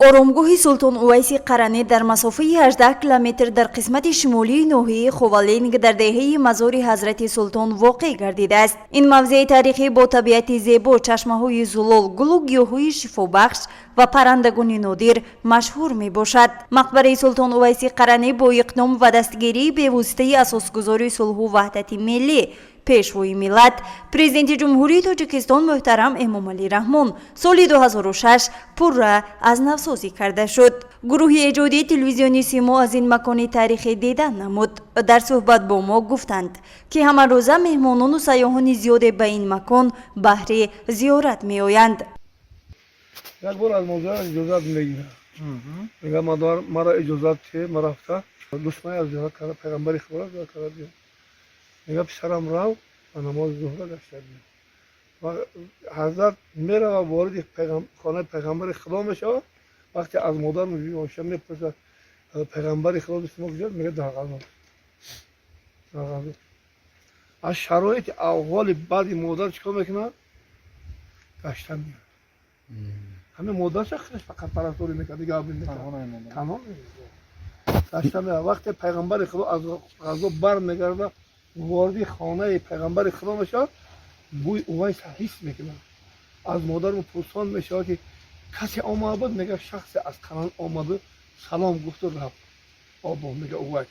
Оромгоҳи Султон Увайси Қаранӣ дар масофаи 18 километр дар қисмати шимолии ноҳияи Ховалинг, дар деҳаи Мазори Ҳазрати Султон воқеъ гардидааст. Ин мавзеи таърихӣ бо табиати зебо, чашмаҳои зулол, гулу гиёҳҳои шифобахш ва паррандагони нодир машҳур мебошад. Мақбараи Султон Увайси Қаранӣ бо иқдом ва дастгирии бевоситаи асосгузори сулҳу ваҳдати миллӣ, Пешвои миллат, Президенти Ҷумҳурии Тоҷикистон муҳтарам Эмомалӣ Раҳмон соли 2006 пурра аз навсозӣ карда шуд. Гурӯҳи эҷодии телевизиони «Симо» аз ин макони таърихӣ дидан намуд. Дар суҳбат бо мо гуфтанд, ки ҳамарӯза меҳмонону сайёҳони зиёде ба ин макон баҳри зиёрат меоянд. Як бор аз модар иҷозат мегирад, мега: «Модар, мара иҷозат те, ма рафта душмани аз зиёрат карда, пайғамбари худоро зиёрат карда биём». Мега: «Писарам, рав ба намози зуҳра гашта биё». Ва ҳазрат мерава, вориди хонаи пайғамбари Худо мешавад. Вақте аз модар Оиша мепурсад: «Пайғамбари Худо дӯсти мо куҷост?» Мега: «Дар ғазо, дар ғазо». Аз шароити аҳволи баъди модар чӣ кор мекунад? Гашта меяд. Ҳамин модарша худаш фақат парасторӣ мекард, дигар мекард, танҳо гашта меяд. Вақте пайғамбари Худо аз ғазо бар мегардад, вориди хонаи пайғамбари Худо мешавад, бӯи Увайса ҳис мекунад. Аз модару пурсон мешавад, ки касе омада буд? Мега: «Шахсе аз Қаран омаду салом гуфту рафт». Обо, мега, Увайс.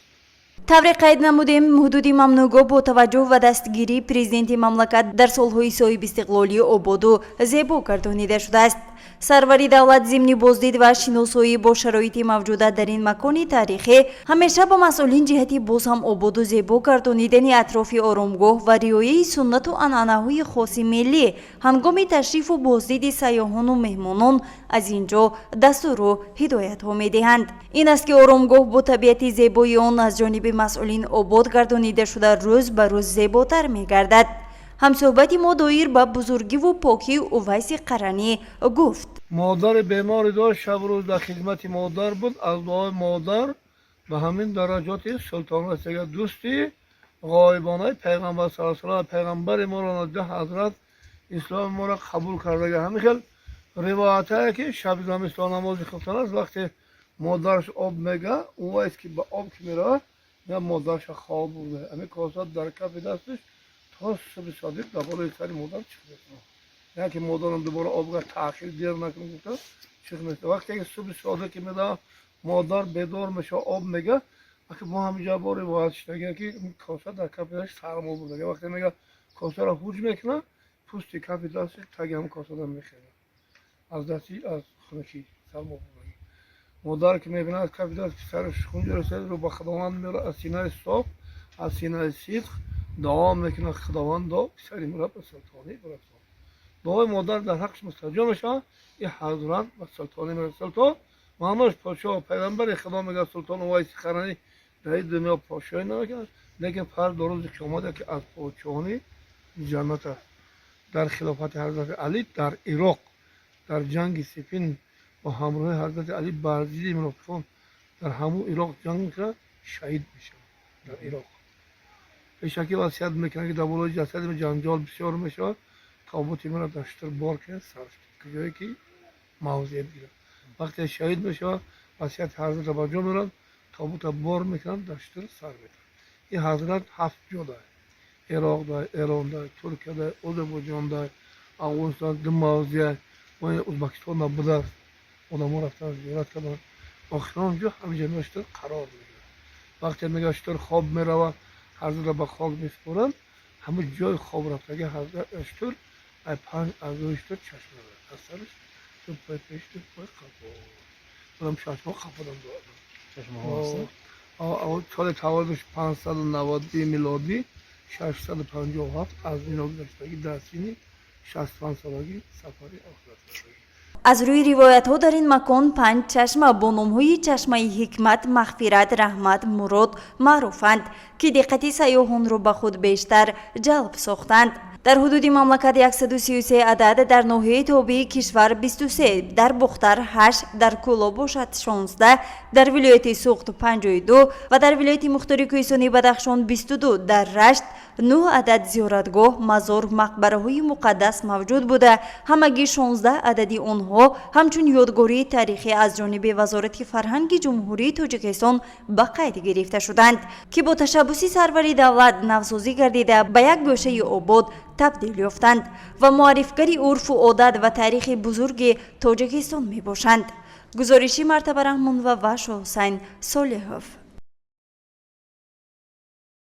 Тавре қайд намудем, ҳудуди мамнӯъгоҳ бо таваҷҷӯҳ ва дастгирии президенти мамлакат дар солҳои соҳибистиқлолӣ ободу зебо гардонида шудааст. Сарвари давлат зимни боздид ва шиносоӣ бо шароити мавҷуда дар ин макони таърихӣ ҳамеша ба масъулин ҷиҳати боз ҳам ободу зебо гардонидани атрофи оромгоҳ ва риояи суннату анъанаҳои хоси миллӣ ҳангоми ташрифу боздиди сайёҳону меҳмонон аз ин ҷо дастуру ҳидоятҳо медиҳанд. Ин аст, ки оромгоҳ бо табиати зебои он аз ҷониби масъулин обод гардонида шуда, рӯз ба рӯз зеботар мегардад. Ҳамсӯҳбати мо доир ба бузургиву покии Увайси Қаранӣ гуфт: Модари беморе дошт, шабу рӯз дар хизмати модар буд. Аз дуои модар ба ҳамин дараҷоти султон расида. Дӯсти ғоибонаи пайғамбар сал салам, пайғамбари моро наҷа ҳазрат исломи моро қабул кардага. Ҳамин хел ривоятае, ки шаби замистон намози хуфтан аст, вақте модараш об мега, Увайс ки ба об ки меравад, я модарша хоб бурда, ҳамин коса дар кафи дасташ то субҳи содиқ дар болои сари модар чиқ мекунад. Яке ки модарам дубора обга таъхир дер накунад гуфта, чиқ мекунад. Вақте ки субҳи содиқ ки медавад, модар бедор мешава, об мега. Вақте мо ҳаминҷа бо ривоят шудага, ки коса дар кафи дасташ сармо бурдага. Вақте мега, косаро ҳуҷ мекунад, пӯсти кафи дасташ таги ҳамин косада мехезад аз дасти, аз хунукӣ сармо бурдагӣ. Модар ки мебинад, аз кафи даст писараш хун ҷурасад, ба Худованд меорад, аз синаи соф, аз синаи сидқ дуо мекунад: «Худовандо, писари маро ба султонӣ бирасон». Дуои модар дар ҳаққаш мустаҷоб мешавад. Ин ҳазрат ба султонӣ мерасад. Султон маънош подшоҳ. Пайғамбари Худо мегӯяд: Султон Увайси Қаранӣ дар ин дунё подшоҳӣ намекунад, лекин фардо, рӯзи қиёмат, яке аз подшоҳони ҷаннат аст. Дар хилофати ҳазрати Алӣ дар Ироқ, дар ҷанги Сифин бо ҳамроҳи ҳазрати Алӣ бар зидди мунофиқон дар ҳамун Ироқ ҷанг мекунад, шаҳид мешавад дар Ироқ. Пешакӣ васият мекунад, ки дар болои ҷасади ҷанҷол бисёр мешавад, тобути маро дар шутур бор кунед, сарф куҷое ки мавзеъ бигирад. Вақте шаҳид мешавад, васияти ҳазратро ба ҷо меорад, тобута бор мекунанд, дар шутур сар метавад. Ин ҳазрат ҳафт ҷо дар Ироқ, дар Эрон, дар Туркия, дар Озарбойҷон, дар Афғонистон ду мавзеъ, Узбекистон будааст. Одамо рафтан, зиёрат карданд. Охирон ҷо ҳаминҷа шутур қарор мегирад. Вақте мега, шутур хоб меравад, ҳазратро ба хок месупоранд. Ҳамун ҷои хоб рафтаги ҳазрат шутур, ай панҷ аъзои шутур чашма дорад: аз сараш, ду пои пеш, ду пои қафо. Одам чашмо қафодан дорад. Соли таваллудаш 590 милодӣ, 657 аз дунё гузаштагӣ, дар синни 65 солагӣ сафари охират кардагӣ. Аз рӯи ривоятҳо, дар ин макон панҷ чашма бо номҳои чашмаи Ҳикмат, Мағфират, Раҳмат, Мурод маъруфанд, ки диққати сайёҳонро ба худ бештар ҷалб сохтанд. Дар ҳудуди мамлакат 133 адад, дар ноҳияи тобеи кишвар 23, дар Бохтар 8, дар Кӯлоб бошад 16, дар вилояти Суғд 52 ва дар вилояти мухтори кӯҳистонии Бадахшон 22, дар Рашт 9 адад зиёратгоҳ, мазор, мақбараҳои муқаддас мавҷуд буда, ҳамагӣ 16 адади онҳо ҳамчун ёдгории таърихӣ аз ҷониби Вазорати фарҳанги Ҷумҳурии Тоҷикистон ба қайд гирифта шуданд, ки бо ташаббуси сарвари давлат навсозӣ гардида, ба як гӯшаи обод табдил ёфтанд ва муаррифгари урфу одат ва таърихи бузурги Тоҷикистон мебошанд. Гузориши Мартаба Раҳмонова ва Шоҳусайн Солиҳов.